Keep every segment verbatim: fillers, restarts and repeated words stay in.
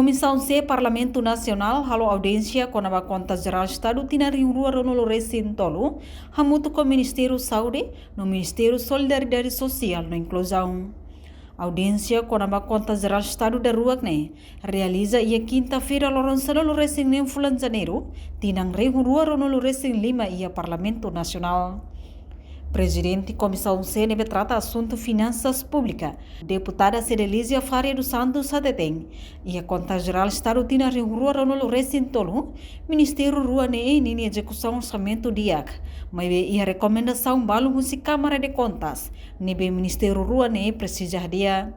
Komisaun C Parlamentu Nasionál halo audiénsia kona-ba Konta Jerál Estadu tinan rihun rua ruanulu resin tolu, hamutuk ho Ministériu Saúde no Ministériu Solidariedade Sosiál no Inkluzaun. Audiénsia kona-ba Konta Jerál Estadu daruak ne'e realiza iha kinta-feira loron sanulu resin neen fulan Janeiru, tinan rihun rua ruanulu resin lima iha Parlamentu Nasionál. Prezidente Komisaun C ne'ebé trata asuntu finansas públika, Deputada Cedelizia Faria dos Santos hateten, iha Konta Jerál Estadu tinan rihun rua ruanulu resin tolu, ministériu rua ne'e ninia ezekusaun orsamentu di'ak, maibé iha rekomendasaun balun husi Kámara de Kontas, ne'ebé ministériu rua ne'e presiza hadi'a.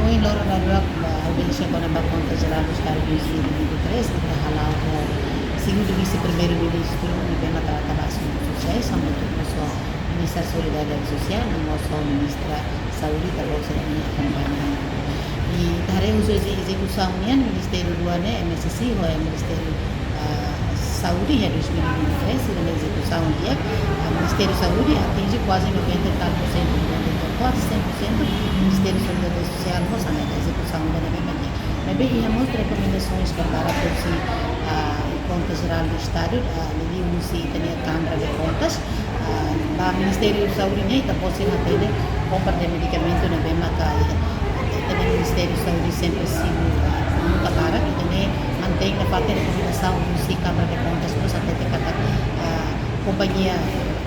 Ohin loron daudaun, ba audiénsia kona-ba Konta Jerál Estadu dois mil e vinte e três, ita hala'o ho segundu vise-primeiru-ministru, ne'ebé mak trata ba asuntu sosiál, hamutuk ho Ministra Solidariedade Sosiál, no mós ho Ministra Saúde, ita-boot sira-nia akompaña. I ita haree husi ezekusaun nian, Ministériu rua ne'e, M S S I, ho Ministériu, ah, Saúde, iha dois mil e vinte e três, sira-nia ezekusaun di'ak, ah, Ministériu Saúde atinje kuaze noventa e tal por cento, noventa e tal, kuaze cem por cento, Ministériu Solidariedade Sosiál, mós hanesan ezekusaun ida-ne'e di'ak. Maibé iha mós rekomendasoens ba para husi, ah, Konta Jerál do Estadu, ah, liuliu husi ita-nia Kámara de Kontas, ah, ba Ministériu Saúde nian, ita-boot sira hatene, kompra de medikamentu ne'ebé maka, eh, ita-nia Ministériu Saúde sempre simu, ah, nunka para, ita-nia mantein nafatin rekomendasaun husi Kámara de Kontas, mós hatete katak, ah, kompañia,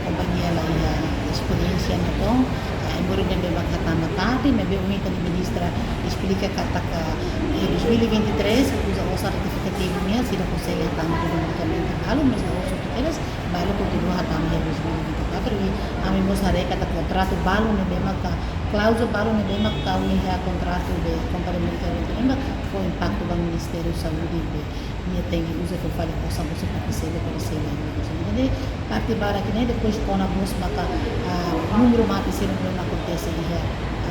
kompañia la iha esperiénsia natoon, ah, embora ne'ebé maka hatama tarde, maibé ohin ita-nia ministra esplika katak, eh, dois mil e vinte e três, uza osan retifikativu nian, sira konsege hatama tudu medikamentu balu, mas la'ós hotu kedas, balu kontinua hatama iha dois mil e vinte e quatro, i ami mós haree katak kontratu balu ne'ebé maka, kláuzula balu ne'ebé maka tau iha kontratu de kompra de medikamentu ne'e mak fó impaktu ba Ministériu Saúde, be, nia tenke uza fó fali osan husi parte seluk, parte seluk, parte seluk. Jadi, parte barak ne'e depois kona mós maka, ah, númeru mate sira ne'ebé mak akontese iha,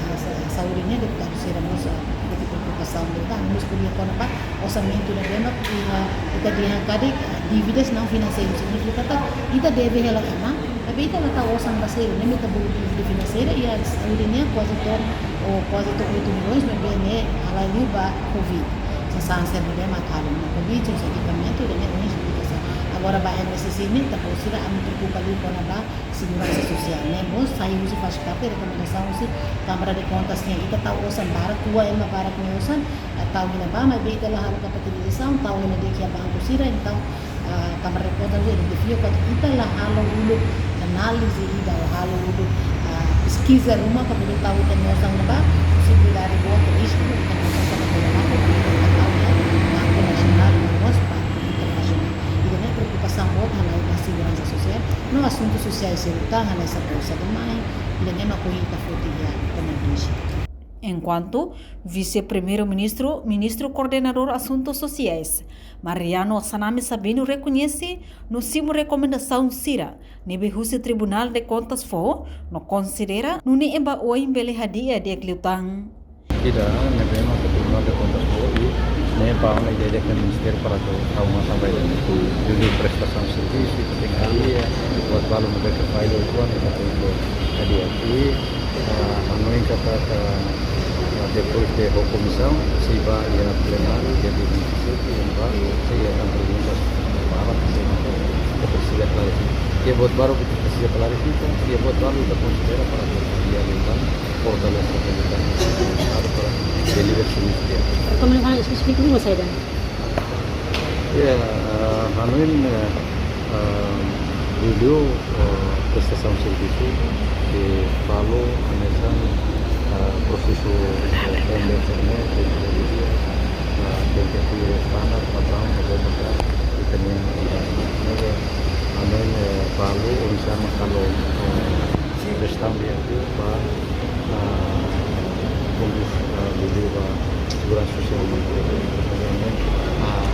ah, sa-, saúde nian, deputadu sira mós, ah, iha preokupasaun, be, ami mós ko'alia kona-ba orsamentu ne'ebé mak iha, ita dehan katak, ah, dívidas não financeiras, signifika katak ita deve hela ema, maibé ita la tau osan ba selu, ne'e mak ita bolu dívida finanseira, iha saúde nian kuaze to'o, ou kuaze to'o oito milhões, maibé ne'e halai liu ba covid. Sasán sira ne'ebé mak halo no covid, sasán ekipamentu, ida-ne'e ohin esplikasaun. Agora ba M S S I nian, ita-boot sira ami preokupa liu kona-ba seguransa sosiál, ne'e mós sai husi, faz parte rekomendasaun husi Kámara de Kontas nian, ita tau osan barak, ko'a ema barak nia osan, ah, tau iha ne'ebá, maibé ita la halo kapitalizasaun, tau iha ne'e de'it iha banku sira, entaun, ah, Kámara de Kontas identifika katak ita la halo uluk análize ida, halo uluk, ah, peskiza ruma, para poder tau ita-nia osan ne'ebá, posibilidade boot, risku, ita-nia osan ne'e la tau iha Banku Nasionál, no mós banku internasionál. Ida-ne'e preokupasaun boot, halai ba seguransa sosiál, no asuntu sosiál sira, hanesan bolsa de mãe, ida-ne'e mak ohin ita foti iha komentáriu. Enkuantu Vise-Primeiru-Ministru, Ministru Koordenadór Asuntu Sosiais, Mariano Assanami Sabino rekoñese no simu rekomendasaun sira ne'ebé husi Tribunál de Kontas fó, no konsidera nune'e ba oin bele hadi'a di'ak liután. Ida ne'ebé mak Tribunál de Kontas fó, i ne'e ba ona ida-idak Ministériu para atu tau matan ba ida-ne'e. Liuliu prestasaun servisu, ita tenke hadi'a, buat balu ne'ebé ke falla uitoan, ita tenke hadi'a. I, ah, hanoin katak, ah, depois de ho komisaun, sei ba iha plenáriu, dia vinte e sete, iha ne'ebá, sei iha tan perguntas barak, sei ita presiza klarifika. Iha buat baru ita presiza klarifika, iha buat baru ita konsidera para atu hadi'a liután, fortalese liután, para deliver servisu di'ak. Como é que vai explicar uma saída? Ya, ah, hanoin, eh, ah, liuliu, eh, prestasaun servisu, eh, balu, hanesan, eh, prosesu, eh, tender ne'e, tenke, eh, tenke tuir standar, padraun, ne'ebé maka ita-nia, eh, hanoin, eh, balu, oinsá mak halo, eh, Sim, prestasaun di'ak ba, ah, konduz, ah, liuliu ba seguransa sosiál no, ah,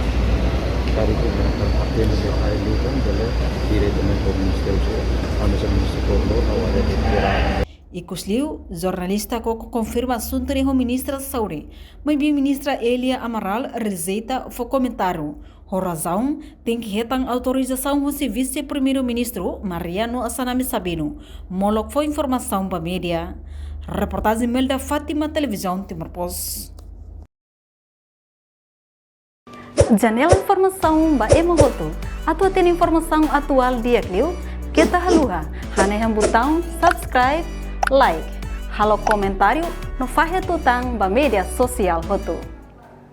karik ita atu hatene de'it liután, bele diretamente ba Ministériu Sosiál, hanesan Ministériu Koordenadór, no área de jerál. Ikusliu, jornalista koko konfirma asuntu ne'e ho Ministra Saúde, maibé Ministra Elia Amaral rejeita fó komentáriu. Ho razaun, tenke hetan autorizasaun husi Vise-Primeiru-Ministru Mariano Assanami Sabino, molok fó informasaun ba média. Reportajen Melda Fátima, Televizaun Timor Post. Janela informasaun ba ema hotu. Atu hatene informasaun atuál di'ak liu, keta haluha hanehan butaun subscribe, like, halo komentáriu no fahe tutan ba média sosiál hotu.